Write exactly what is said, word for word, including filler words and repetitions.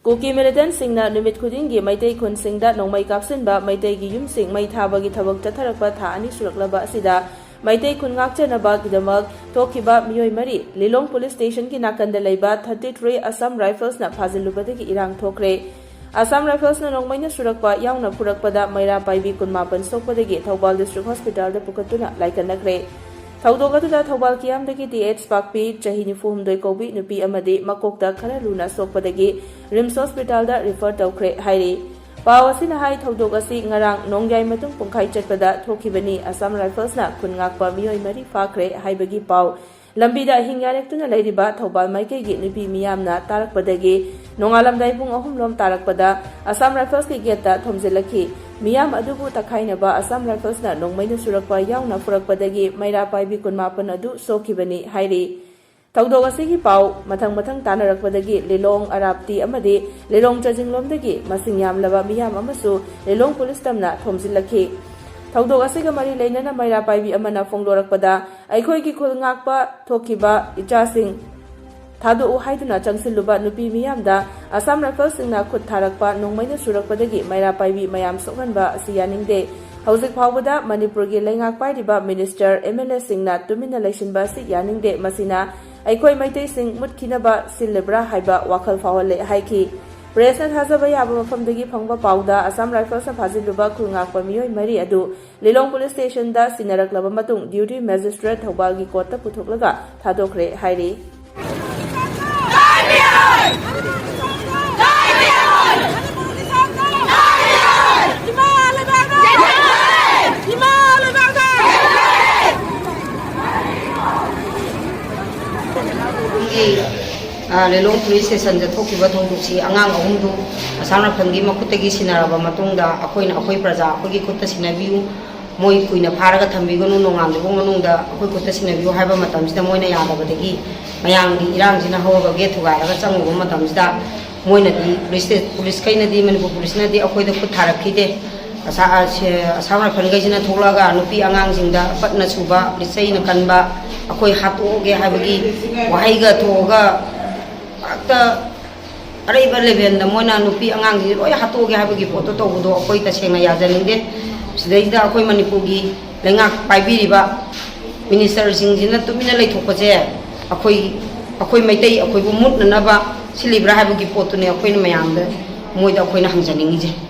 ꯀꯨꯀꯤ ꯃꯤꯂꯤꯇꯦꯟꯠꯁꯤꯡꯅ ꯅꯨꯃꯤꯠ ꯈꯨꯗꯤꯡꯒꯤ ꯃꯩꯇꯩ ꯈꯨꯟꯁꯤꯡꯗ ꯅꯣꯡꯃꯩ ꯀꯥꯞꯁꯤꯟꯕ, ꯃꯩꯇꯩꯒꯤ ꯌꯨꯝꯁꯤꯡ ꯃꯩ ꯊꯥꯕꯒꯤ ꯊꯕꯛ ꯆꯠꯊꯔꯛꯄ ꯊꯥ ꯑꯅꯤ ꯁꯨꯔꯛꯂꯕ ꯑꯁꯤꯗ ꯃꯩꯇꯩ ꯈꯨꯟ ꯉꯥꯛꯆꯅꯕꯒꯤꯗꯃꯛ ꯊꯣꯛꯈꯤꯕ ꯃꯤꯑꯣꯏ ꯃꯔꯤ ꯂꯤꯂꯣꯡ ꯄꯨꯂꯤꯁ ꯁ꯭ꯇꯦꯁꯟꯒꯤ ꯅꯥꯀꯟꯗ ꯂꯩꯕ thirty three Assam Riflesꯅ ꯐꯥꯖꯤꯜꯂꯨꯕꯗꯒꯤ ꯏꯔꯥꯡ ꯊꯣꯛꯈ꯭ꯔꯦ꯫ Assam Riflesꯅ ꯅꯣꯡꯃꯩꯅ ꯁꯨꯔꯛꯄ ꯌꯥꯎꯅ ꯐꯨꯔꯛꯄꯗ ꯃꯩꯔꯥ ꯄꯥꯏꯕꯤ ꯀꯨꯟꯃꯥꯄꯟ ꯁꯣꯛꯄꯗꯒꯤ ꯊꯧꯕꯥꯜ ꯗꯤꯁꯇ꯭ꯔꯤꯛ ꯍꯣꯁꯄꯤꯇꯥꯜꯗ ꯄꯨꯈꯠꯇꯨꯅ ꯂꯥꯏꯀꯠꯅꯈ꯭ꯔꯦ꯫ ꯊꯧꯗꯣꯛ ꯑꯗꯨꯗ ꯊꯧꯕꯥꯜ ꯀꯤꯌꯥꯝꯗꯒꯤ ꯇꯤ ꯑꯩꯆ ꯄꯥꯛꯄꯤ, ꯆꯍꯤ ꯅꯤꯐꯨꯍꯨꯝꯗꯣꯏ ꯀꯧꯕꯤ ꯅꯨꯄꯤ ꯑꯃꯗꯤ ꯃꯀꯣꯛꯇ ꯈꯔ ꯂꯨꯅ ꯁꯣꯛꯄꯗꯒꯤ ꯔꯤꯝꯁ ꯍꯣꯁꯄꯤꯇꯥꯜꯗ ꯔꯤꯐꯔ ꯇꯧꯈ꯭ꯔꯦ ꯍꯥꯏꯔꯤ꯫ ꯄꯥꯎ ꯑꯁꯤꯅ ꯍꯥꯏ, ꯊꯧꯗꯣꯛ ꯑꯁꯤ ꯉꯔꯥꯡ ꯅꯣꯡꯌꯥꯏ ꯃꯇꯨꯡ ꯄꯨꯡꯈꯥꯏ ꯆꯠꯄꯗ ꯊꯣꯛꯈꯤꯕꯅꯤ꯫ Assam Riflesꯅ ꯈꯨꯟ ꯉꯥꯛꯄ ꯃꯤꯑꯣꯏ ꯃꯔꯤ ꯐꯥꯈ꯭ꯔꯦ ꯍꯥꯏꯕꯒꯤ ꯄꯥꯎ ꯂꯝꯕꯤꯗ ꯑꯍꯤꯡ ꯌꯥꯔꯦꯛꯇꯨꯅ ꯂꯩꯔꯤꯕ ꯊꯧꯕꯥꯜ ꯃꯥꯏꯀꯩꯒꯤ ꯅꯨꯄꯤ ꯃꯤꯌꯥꯝꯅ ꯇꯥꯔꯛꯄꯗꯒꯤ ꯅꯣꯡꯉꯥꯜꯂꯝꯗꯥꯏ ꯄꯨꯡ ꯑꯍꯨꯝ ꯂꯣꯝ ꯇꯥꯔꯛꯄꯗ Assam Riflesꯀꯤ ꯒꯦꯠꯇ ꯊꯣꯝꯖꯤꯜꯂꯛꯈꯤ꯫ ꯃꯤꯌꯥꯝ ꯑꯗꯨꯕꯨ ꯇꯛꯈꯥꯏꯅꯕ Assam Riflesꯅ ꯅꯣꯡꯃꯩꯅ ꯁꯨꯔꯛꯄ ꯌꯥꯎꯅ ꯐꯨꯔꯛꯄꯗꯒꯤ ꯃꯩꯔꯥ ꯄꯥꯏꯕꯤ ꯀꯨꯟꯃꯥꯄꯟ ꯑꯗꯨ ꯁꯣꯛꯈꯤꯕꯅꯤ ꯍꯥꯏꯔꯤ꯫ ꯊꯧꯗꯣꯛ ꯑꯁꯤꯒꯤ ꯄꯥꯎ ꯃꯊꯪ ꯃꯊꯪ ꯇꯥꯅꯔꯛꯄꯗꯒꯤ ꯂꯤꯂꯣꯡ ꯑꯔꯥꯞꯇꯤ ꯑꯃꯗꯤ ꯂꯤꯂꯣꯡ ꯆꯥꯖꯤꯡꯂꯣꯝꯗꯒꯤ ꯃꯁꯤꯡ ꯌꯥꯝꯂꯕ ꯃꯤꯌꯥꯝ ꯑꯃꯁꯨ ꯂꯤꯂꯣꯡ ꯄꯨꯂꯤꯁ ꯇꯝꯅ ꯊꯣꯝꯖꯤꯜꯂꯛꯈꯤ꯫ ꯊꯧꯗꯣꯛ ꯑꯁꯤꯒ ꯃꯔꯤ ꯂꯩꯅꯅ ꯃꯩꯔꯥ ꯄꯥꯏꯕꯤ ꯑꯃꯅ ꯐꯣꯡꯗꯣꯔꯛꯄꯗ, ꯑꯩꯈꯣꯏꯒꯤ ꯈꯨꯜ ꯉꯥꯛꯄ ꯊꯣꯛꯈꯤꯕ ꯏꯆꯥꯁꯤꯡ ꯊꯥꯗꯣꯛꯎ ꯍꯥꯏꯗꯨꯅ ꯆꯪꯁꯤꯜꯂꯨꯕ ꯅꯨꯄꯤ ꯃꯤꯌꯥꯝꯗ Assam Riflesꯁꯤꯡꯅ ꯈꯨꯠ ꯊꯥꯔꯛꯄ ꯅꯣꯡꯃꯩꯅ ꯁꯨꯔꯛꯄꯗꯒꯤ ꯃꯩꯔꯥ ꯄꯥꯏꯕꯤ ꯃꯌꯥꯝ ꯁꯣꯛꯍꯟꯕ ꯑꯁꯤ ꯌꯥꯅꯤꯡꯗꯦ꯫ ꯍꯧꯖꯤꯛ ꯐꯥꯎꯕꯗ ꯃꯅꯤꯄꯨꯔꯒꯤ ꯂꯩꯉꯥꯛ ꯄꯥꯏꯔꯤꯕ ꯃꯤꯅꯤꯁꯇꯔ, ꯑꯦꯝ ꯑꯦꯜ ꯑꯦꯁꯤꯡꯅ ꯇꯨꯃꯤꯟꯅ ꯂꯩꯁꯤꯟꯕ ꯑꯁꯤ ꯌꯥꯅꯤꯡꯗꯦ꯫ ꯃꯁꯤꯅ ꯑꯩꯈꯣꯏ ꯃꯩꯇꯩꯁꯤꯡ ꯃꯨꯠꯈꯤꯅꯕ ꯁꯤꯜꯂꯤꯕ꯭ꯔꯥ ꯍꯥꯏꯕ ꯋꯥꯈꯜ ꯐꯥꯎꯍꯜꯂꯦ ꯍꯥꯏꯈꯤ꯫ ꯄ꯭ꯔꯦꯁꯅ ꯊꯥꯖꯕ ꯌꯥꯕ ꯃꯐꯝꯗꯒꯤ ꯐꯪꯕ ꯄꯥꯎꯗ, Assam Riflesꯅ ꯐꯥꯖꯤꯜꯂꯨꯕ ꯈꯨꯜ ꯉꯥꯛꯄ ꯃꯤꯑꯣꯏ ꯃꯔꯤ ꯑꯗꯨ ꯂꯤꯂꯣꯡ ꯄꯨꯂꯤꯁ ꯁ꯭ꯇꯦꯁꯟꯗ ꯁꯤꯟꯅꯔꯛꯂꯕ ꯃꯇꯨꯡ, ꯗ꯭ꯌꯨꯇꯤ ꯃꯦꯖꯤꯁꯇ꯭ꯔꯦꯠ ꯊꯧꯕꯥꯜꯒꯤ ꯀꯣꯔꯠꯇ ꯄꯨꯊꯣꯛꯂꯒ ꯊꯥꯗꯣꯛꯈ꯭ꯔꯦ ꯍꯥꯏꯔꯤ꯫ ꯑ, ꯂꯤꯂꯣꯡ ꯄꯨꯂꯤꯁ ꯁ꯭ꯇꯦꯁꯟꯗ ꯊꯣꯛꯈꯤꯕ ꯊꯧꯗꯣꯛꯁꯤ ꯑꯉꯥꯡ ꯑꯍꯨꯝꯗꯨ Assam Riflesꯀꯤ ꯃꯈꯨꯠꯇꯒꯤ ꯁꯤꯟꯅꯔꯕ ꯃꯇꯨꯡꯗ, ꯑꯩꯈꯣꯏꯅ ꯑꯩꯈꯣꯏ ꯄ꯭ꯔꯖꯥ ꯑꯩꯈꯣꯏꯒꯤ ꯈꯨꯠꯇ ꯁꯤꯟꯅꯕꯤꯌꯨ, ꯃꯣꯏ ꯀꯨꯏꯅ ꯐꯥꯔꯒ ꯊꯝꯕꯤꯒꯅꯨ, ꯅꯣꯡꯉꯥꯟꯗ꯭ꯔꯤꯐꯥꯎ ꯃꯅꯨꯡꯗ ꯑꯩꯈꯣꯏ ꯈꯨꯠꯇ ꯁꯤꯟꯅꯕꯤꯌꯨ ꯍꯥꯏꯕ ꯃꯇꯝꯁꯤꯗ ꯃꯣꯏꯅ ꯌꯥꯗꯕꯗꯒꯤ ꯃꯌꯥꯝꯒꯤ ꯏꯔꯥꯡꯁꯤꯅ ꯍꯧꯔꯒ ꯒꯦꯠ ꯊꯨꯒꯥꯏꯔꯒ ꯆꯪꯉꯨꯕ ꯃꯇꯝꯁꯤꯗ ꯃꯣꯏꯅꯗꯤ, ꯄꯨꯂꯤꯁ, ꯄꯨꯂꯤꯁꯈꯩꯅꯗꯤ, ꯃꯅꯤꯄꯨꯔ ꯄꯨꯂꯤꯁꯅꯗꯤ ꯑꯩꯈꯣꯏꯗ ꯈꯨꯠ ꯊꯥꯔꯛꯈꯤꯗꯦ꯫ ꯑꯁꯥ-, ꯑ-, ꯁꯦ-, ꯑꯁꯥꯝ ꯔꯥꯏꯐꯜꯈꯩꯁꯤꯅ ꯊꯣꯛꯂꯛꯑꯒ ꯅꯨꯄꯤ ꯑꯉꯥꯡꯁꯤꯡꯗ ꯑꯄꯠꯅ ꯁꯨꯕ, ꯂꯤꯆꯩꯅ ꯀꯟꯕ, ꯑꯩꯈꯣꯏ ꯍꯥꯠꯇꯣꯛꯑꯒꯦ ꯍꯥꯏꯕꯒꯤ ꯋꯥꯍꯩꯒ ꯊꯣꯛꯑꯒ ꯍꯦꯛꯇ ꯑꯔꯩꯕ ꯂꯦꯚꯦꯜꯗ ꯃꯣꯏꯅ ꯅꯨꯄꯤ ꯑꯉꯥꯡꯁꯤꯡꯁꯦ ꯂꯣꯏ ꯍꯥꯠꯇꯣꯛꯑꯒꯦ ꯍꯥꯏꯕꯒꯤ ꯄꯣꯠꯇꯣ ꯇꯧꯕꯗꯣ ꯑꯩꯈꯣꯏ ꯇꯁꯦꯡꯅ ꯌꯥꯖꯅꯤꯡꯗꯦ꯫ ꯁꯤꯗꯩꯁꯤꯗ ꯑꯩꯈꯣꯏ ꯃꯅꯤꯄꯨꯔꯒꯤ ꯂꯩꯉꯥꯛ ꯄꯥꯏꯕꯤꯔꯤꯕ ꯃꯤꯅꯤꯁꯇꯔꯁꯤꯡꯁꯤꯅ ꯇꯨꯃꯤꯟꯅ ꯂꯩꯊꯣꯛꯄꯁꯦ ꯑꯩꯈꯣꯏ, ꯑꯩꯈꯣꯏ ꯃꯩꯇꯩ ꯑꯩꯈꯣꯏꯕꯨ ꯃꯨꯠꯅꯅꯕ ꯁꯤꯜꯂꯤꯕ꯭ꯔꯥ ꯍꯥꯏꯕꯒꯤ ꯄꯣꯠꯇꯨꯅꯦ ꯑꯩꯈꯣꯏꯅ ꯃꯌꯥꯝꯗ, ꯃꯣꯏꯗ ꯑꯩꯈꯣꯏꯅ ꯍꯪꯖꯅꯤꯡꯉꯤꯁꯦ꯫